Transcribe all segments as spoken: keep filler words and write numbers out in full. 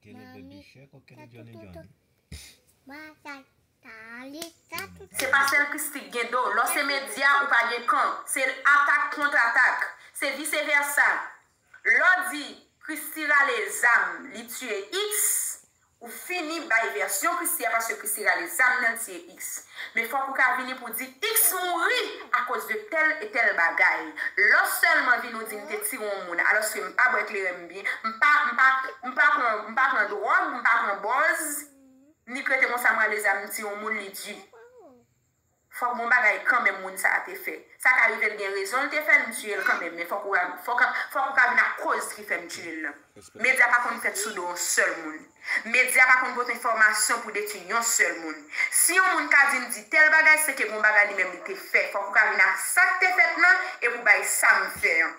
Quel est le Baby Shark ou quel est Johnny Johnny? Se pa sèl Christie k gen do. Lè w se medya, ou pa gen kan. Se atak kont atak. Se vise vèsa. Lè w di Christie rale zam, li tiye X, ou fini bay vèsyon Christie a paske Christie rale zam nan tiye X. Men fòk ou ka vini pou di X mouri akoz de tèl e tèl bagay. Lè w sèlman vin ou di m te tire yon moun, alòske m pa bwè kleren m byen, m pa, m pa, m pa pran, m pa pran dwòg, m pa pran bòz, ni k rete konsa m rale zam m tiye yon moun, li di. Fòk gon bagay kanmenm moun sa a te fè. Sa ka rive l gen rezon l te fè l, m tiye l kanmenm, men fòk ou, fòk, fòk ou ka vin ak koz ki fè m tiye l lan. Medya pa konn fèt sou do yon sèl moun. Medya pa konn pote enfòmasyon pou detwi yon sèl moun. Si yon moun ka di m di tèl bagay, se ke gon bagay li menm li te fè. Fòk ou ka vin ak sa k te fèt lan e pou bay sa m fè an.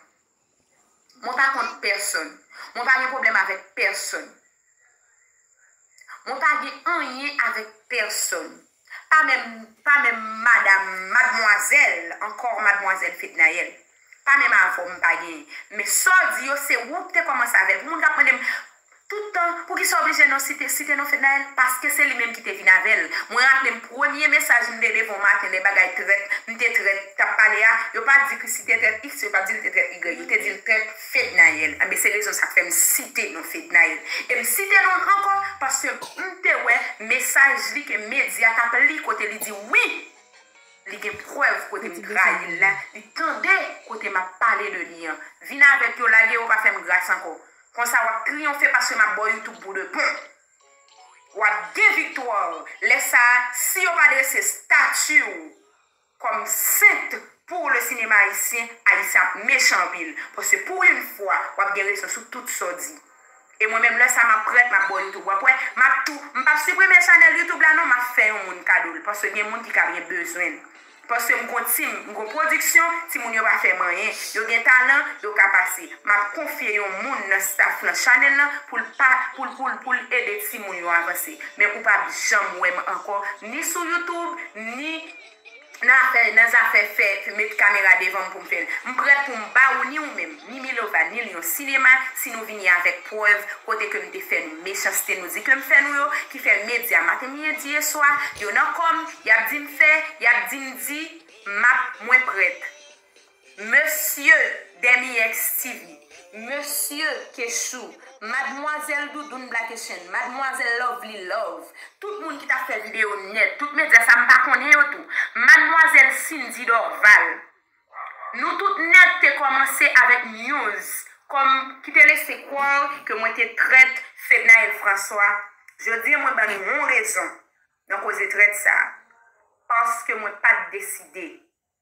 Mwen pa kont pèsonn. Mwen pa gen pwoblèm avèk pèsonn. Mwen pa gen anyen avèk pèsonn. Pa menm, pa menm madam, madmwazèl, ankò madmwazèl Fednaelle. Pa menm avè w m pa genyen. Men sa w di yo, se ou k te kòmanse avè l. Pou moun k ap mande m tout tan, poukisa w oblije non site, site non Fednaelle? Paske se li menm ki te vin avè l. Mwen raple m premye mesaj m te leve yon maten, lè bagay trèt, m te trèt, t ap pale a, yo pa t di Christie te trèt X, yo pa t di l te trèt Y, yo te di l trèt Fednaelle. Anben, se rezon sa k fè m site non Fednaelle. E m site non l ankò paske m te wè mesaj li ke medya t ap li kote li di wi, li gen prèv kote m trayi l la, li tande kote m ap pale de li an. Vin avèk yo, lage yo, pa fè m gras ankò. Konsa w ap triyonfe paske m ap ba w YouTube pou de bon. W ap gen viktwa w. Lè sa a, si yo pa drese estati w kòm sent pou le sinema ayisyen, Ayisyen ap mechan anpil. Paske pou yon fwa, w ap gen rezon sou tout sa w di. E mwen menm, lè sa a, m ap prèt, m ap ba w YouTube. W ap wè, m ap tou, m p ap siprime chanèl YouTube la non, m ap fè yon moun kado l. Paske gen moun ki ka byen bezwen l. Paske m gon tim, m gon pwodiksyon, timoun yo pa fè m anyen. Yo gen talan, yo ka pase. M ap konfye yon moun nan staff nan chanèl lan pou l pa, pou l, pou l, pou l ede timoun yo avanse. Men ou p ap janm wè m ankò, ni sou YouTube, ni nan afè, nan zafè fè, met kamera devan m pou m fè l. M prèt pou m ba ou ni ou menm, ni Milova, ni Lion Sinema, si nou vini avèk prèv kote ke m te fè nou mechanste nou di ke m fè nou yo, ki fè medya maten, midi e swa, yo nan kò m, y ap di m fè, y ap di m di, m ap, mwen prèt. Mesye Demi X T V, Mesye Kechou, Madmwazèl Doudoun Black Asian, Madmwazèl Lovely Love, tout moun ki t ap fè videyo nèt, tout medya sa m pa konnen yo tou, Madmwazèl Cindy Dorval, nou tout nèt te kòmanse avèk news kòm ki te lese kwè ke mwen te trèt Fednaelle François. Jodi a mwen ban nou yon rezon nan koze trèt sa a, paske mwen pa t deside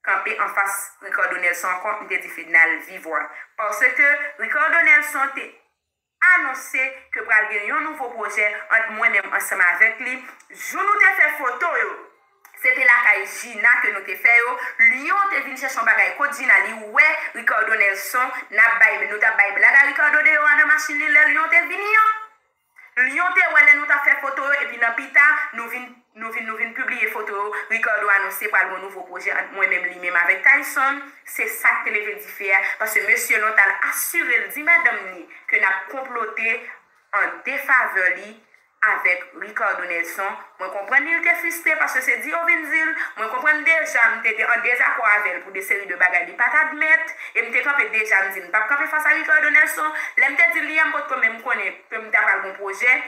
kanpe anfas Ricardo Nelson ankò, m te di Fednaelle viv wa. Paske Ricardo Nelson te anonse ke pral gen yon nouvo pwojè ant mwen menm ansanm avèk li. Jou nou te fè foto yo, se te lakay Gina ke nou te fè yo. Lion te vin chèche yon bagay kot Gina, li wè Ricardo Nelson, n ap bay, nou t ap bay blag a Ricardo deyò a nan machin li lè Lion te vini an. Lion te wè lè nou t ap fè foto yo, epi nan pita, nou vin, nou vin, nou vin pibliye foto yo. Ricardo anonse pral gen yon nouvo pwojè ant mwen menm, li menm avèk Tyson. Se sa k te leve dife a, paske mesye Lion t al asire l, di madanm li, ke n ap konplote an defavè li avèk Ricardo Nelson. Mwen konprann li, l te fristre paske se di yo vin di l. Mwen konprann deja, m te de-, an dezakò avè l pou de seri de bagay li pa t admèt. E m te kanpe deja, m di m p ap kanpe fas a Ricardo Nelson. Lè m te di l li a, m potko menm konnen ke m ta pral gon pwojè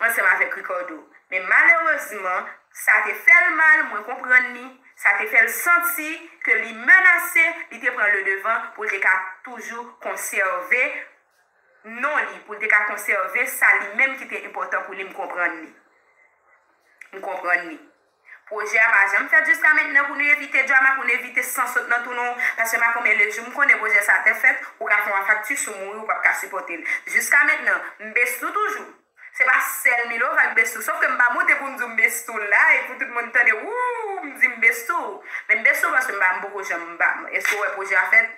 ansanm avèk Ricardo. Men malerezman, sa te fè l mal, mwen konprann li. Sa te fè l santi ke li menase, li te pran le devan pou l te ka toujou konsève non li, pou l te ka konsève sa li menm ki te enpòtan pou li, m konprann li. M konprann li. Pwojè a pa janm fèt jiska mentnan pou nou evite drama, pou nou evite san sot nan tou nou, paske makonbyen lejou m konnen pwojè sa te fèt, ou ka fè yon fakti sou mouri, ou p ap ka sipòte l. Jiska mentnan, m bestou toujou. Se pa sèl Milova k bestou, sòf ke m pa monte pou m di w m bestou la, e pou tout moun tande, wou, m di m bestou. Men m bestou paske m pa, m poko janm, m pa, èske w wè pwojè a fèt?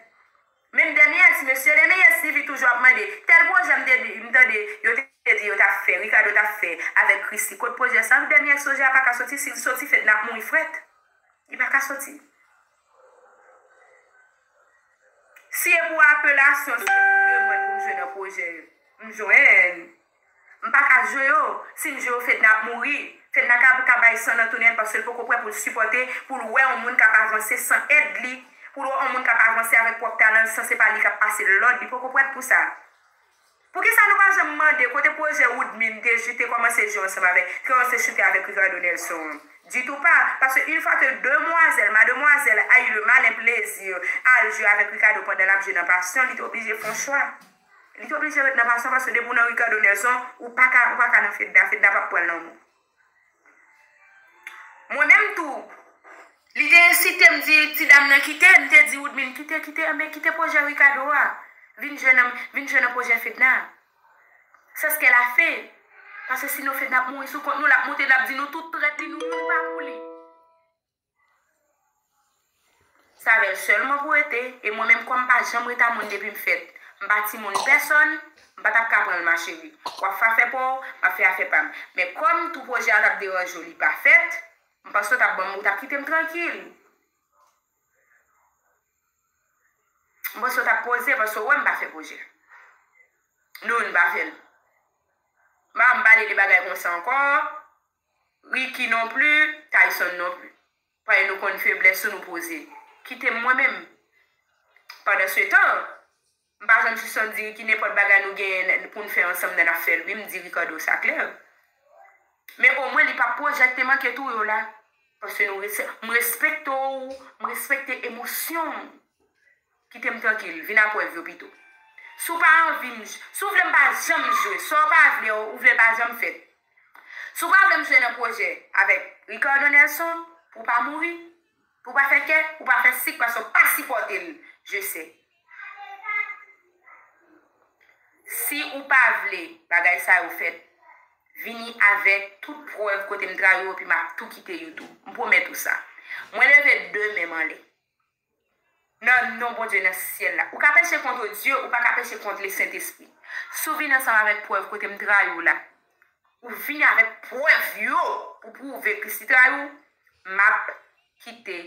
Menm Demi X, mesye Demi X T V toujou ap mande, tèl pwojè m te di, m tande, yo te di yo t ap fè, Ricardo t ap fè avèk Christie. Kot pwojè sa? Demi X pwojè a pa ka soti, si l soti, Fed n ap mouri frèt. Li pa ka soti. Si e pou apelasyon, se pou demann pou m jwe nan pwojè yo. M jwenn. M pa ka jwe yo. Si m jwe yo, Fedna ap mouri. Fedna ka, ka bay san nan tounen l paske l poko prè pou l sipòte, pou l wè yon moun k ap avanse san èd li, pou l wè yon moun k ap avanse avèk pwòp talan l san se pa li k ap pase l lòd, li poko prèt pou sa. Poukisa nou pa janm mande kote pwojè Woodmine te, te kòmanse jwe ansanm avèk, te kòmanse choute avèk Ricardo Nelson an? Ditou pa. Paske yon fwa ke demwazèl, mademwazèl a eu le malin plaisir al jwe avèk Ricardo pandan l ap jwe nan Passion, li te oblije fè yon chwa. Li te oblije ret nan Passion paske depi w nan Ricardo Nelson, ou pa ka, ou pa ka nan Fedna, Fedna p ap pran l nan men w. Mwen menm tou, li te ensite m di ti dam nan kite, m te di Woodmine kite, kite, anben kite pwojè Ricardo a. Vin jwe nan, vin jwe nan pwojè Fedna. C'est ce qu'elle a fait. Paske sinon Fedna ap mouri sou kont nou, l ap monte, l ap di nou tout trèt, di nou moun pa pou li. Se avè l sèlman pou rete, e mwen menm kòm m pa janm ret a moun depi m fèt, m pa timoun pèsòn, m pa t ap ka pran l ma chérie. W ap fè afè pa w, m ap fè afè pa m. Men kòm tou pwojè a t ap deranje w, li pa fèt, m panse w t ap ban m, ou t ap kite m trankil. M panse w t ap poze, paske w wè m pa fè pwojè. Nou, n pa fè l. M pa, m pa rele bagay konsa ankò. Ricky non pli, Tyson non pli. Paske nou konn feblès ou, nou poze. Kite m mwen menm. Pandan se tan, m pa janm sispann di Ricky nenpòt bagay nou genyen pou n fè ansanm nan, n ap fè l wi, m di Ricardo sa klè. Men omwen li p ap pwojè k te manke touye w la. Paske nou res-, m respekte w, m respekte emosyon w. Kite m trankil, vin a prèv yo pito. Si w pa anvi m, si w vle m pa janm jwe, sa w pa vle, ou vle l pa janm fèt. Si w pa vle m jwe nan pwojè avèk Ricardo Nelson, pou w pa mouri, pou w pa fè kè, pou w pa fè sik, paske w pa sipòte l, je sais. Si ou pa vle bagay sa yo fèt, vini avèk tout prèv kote m trayi w, epi m ap tou kite YouTube. M pwomèt ou sa. Mwen leve de men m anlè. Nan non Bondye nan syèl la. Ou ka peche kont Dye, ou pa ka peche kont Lesentespri. Si w vin ansanm avèk prèv kote m trayi w la, ou vini avèk prèv yo pou pwouve Christie trayi w, m ap kite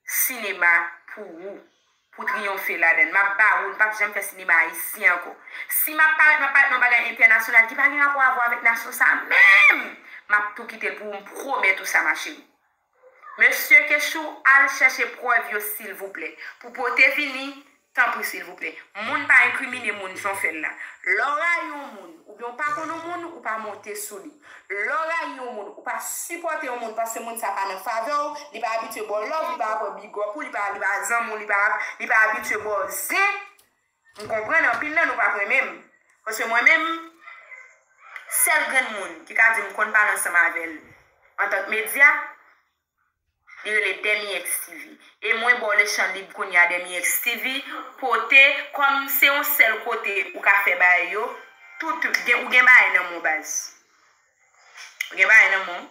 sinema pou ou, pou triyonfe ladan l. M ap ba ou l, m p ap janm fè sinema ayisyen ankò. Si m ap parèt, m ap parèt nan bagay entènasyonal ki pa gen rapò avè avèk nasyon sa a menm, m ap tou kite l pou ou, m pwomèt ou sa, ma chérie. Mesye Kechou, al chèche prèv yo silvouplè. Pou pote vini, tanpri silvouplè. Moun pa enkrimine moun jan w fè l la. Lè w rayi yon moun, oubyen w pa konn yon moun, ou pa monte sou li. Lè w rayi yon moun, ou pa sipòte yon moun paske moun sa pa nan favè w, li pa abitye ba w love, li pa aprann big up ou, li pa, li pa zanmi w, li pa, li pa abitye ba w zen. M konprann anpil nan nou p ap renmen m. Paske mwen menm, sèl grenn moun ki ka di m konn pale ansanm avè l antank medya, li rele Demi X T V. E mwen ba w lechan lib kounye a Demi X T V, pote, kòm se yon sèl kote ou ka fè bagay yo, tout, gen, ou gen bagay nan men w baz. Ou gen bagay nan men w.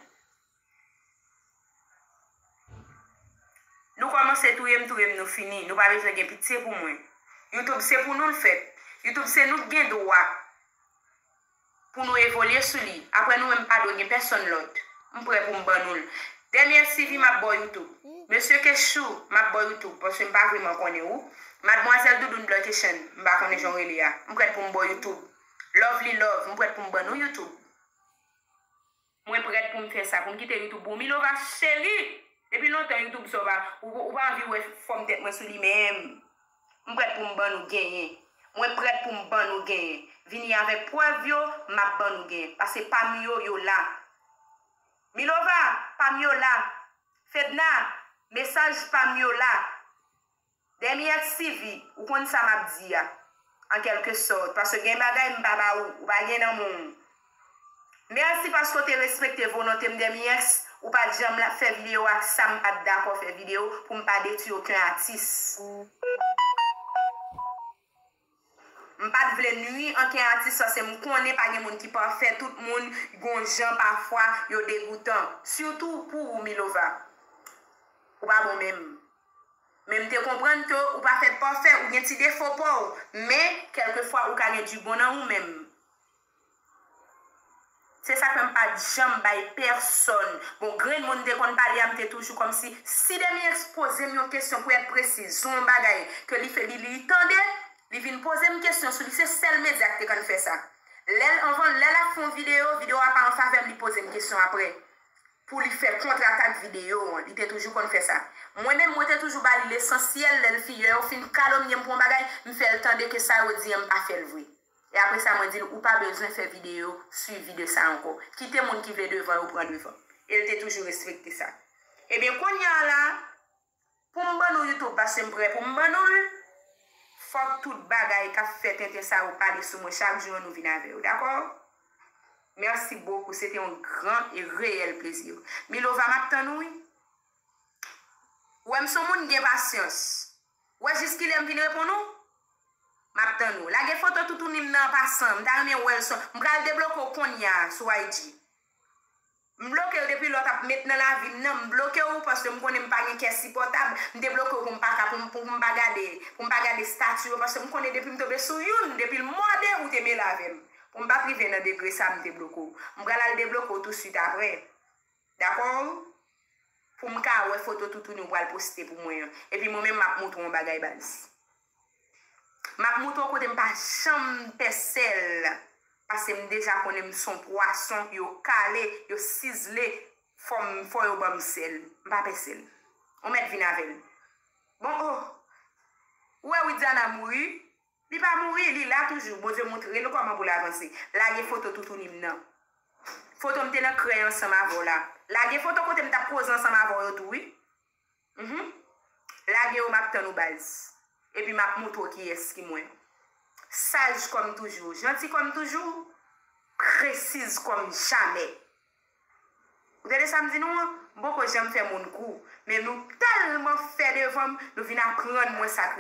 Nou kòmanse touye m, touye m, nou fini. Nou pa bezwen gen pitye pou mwen. YouTube se pou nou l fèt. YouTube se nou k gen dwa pou nou evolye sou li. Apre nou menm pa dwe gen pèsonn lòt. M prè pou m ban nou l. Demi X T V, m ap ba w YouTube. Mesye Kechou, m ap ba w YouTube. Paske m pa vrèman konnen ou. Madmwazèl Doudoun Blockation, m pa konnen jan w rele a. M prèt pou m ba w YouTube. Lovely Love, m prèt pou m ban nou YouTube. Mwen prèt pou m fè sa, pou m kite YouTube pou ou. Milova cheri, depi lontan YouTube sa w pa, ou, ou pa anvi wè fòm tèt mwen sou li menm. M prèt pou m ban nou genyen. Mwen prèt pou m ban nou genyen. Vini avèk prèv yo, m ap ban nou genyen. Paske pa m yo, yo la. Milova, pa m yo la. Fedna, mesaj pa m yo la. Demi X T V, ou konn sa m ap di a, an kèlke sòt, paske gen bagay m pa ba ou, ou pa gen nan men w. Mèsi paske w te respekte volonte m, Demi X, ou pa t janm la fè videyo ak sa m pa t dakò fè videyo pou m pa detwi okenn atis. M pa t vle nwi ankenn atis paske m konnen pa gen moun ki pafè, tout moun gon jan pafwa yo degoutan, sitou pou ou, Milova. Ou pa bon menm. Men m te konprann ke ou pa fèt pafè, ou gen ti defo pa w, men kèlkefwa ou ka gen di bon nan ou menm. Se sa k fè m pa t janm bay pèsonn. Bon, grenn moun m te konn pale a, m te toujou kòmsi, si Demi X poze m yon kesyon pou èt presiz sou yon bagay ke li fè, li, li tande, Li vin poze m kesyon sou li, se sèl medya ki te konn fè sa. Lè l anvan, lè l ap fè yon videyo, videyo a pa an favè m, li poze m kesyon apre. Pou li fè kontratak videyo an, li te toujou konn fè sa. Mwen menm, mwen te toujou ba li lesansyèl, lè l fin, lè yo fin kalomnye m pou yon bagay, m fè l tande ke sa yo di an, m pa fè l vre. E apre sa, mwen di l, ou pa bezwen fè videyo swivi de sa ankò. Kite moun ki vle devan yo pran devan. E l te toujou respekte sa. Ebyen, kounye a la, pou m ban nou YouTube, paske m prè pou m ban nou l, fòk tout bagay k ap fè tenten sa yo pale sou mwen chak jou an, nou vin avè yo, dakò? Mèsi bokou, se te yon gran e reyèl plezi. Milova, m ap tann ou, wi. Ou wè m se yon moun gen pasyans. Ou wè jis kilè m vin reponn ou? M ap tann ou. Lage foto toutouni m nan an pasan. M ta renmen wè l sou. M pral debloke w kounye a sou I G. M bloke w depi lè w t ap met nan lavi m nan. M bloke w paske m konnen m pa gen kè sipòtab. M debloke w pou m pa ka, pou m, pou m pa gade, pou m pa gade estati yo paske m konnen depi m tonbe sou youn, depi l mòde, ou te mele avè m. Pou m pa t rive nan degre sa, m te bloke w. M pral al debloke w tousuit apre. Dakò? Pou m ka wè foto toutouni ou pral poste pou mwen an. Epi mwen menm, m ap montre w yon bagay, baz. M ap montre w kote m pa janm pè sèl. Paske m deja konnen m se yon pwason, yo kale, yo sizle, fò m, fò yo ban m sèl. M pa pè sèl. Ou mèt vin avè l. Bon, oh. Ou wè Widiana mouri? Li pa mouri, li la toujou. Bondye montre nou kòman pou l avanse. Lage foto toutouni m nan. Foto m te nan krèy ansanm avè w la. Lage foto kote m t ap koze ansanm avè w yo tou, wi. Mhm. Lage yo, m ap tann ou, baz. Epi m ap montre w kiyès ki mwen. Saj kòm toujou, janti kòm toujou, presiz kòm jamè. Ou tande sa m di nou an? M poko janm fè moun kou, men nou tèlman fè devan m, nou vin aprann mwen sa k rele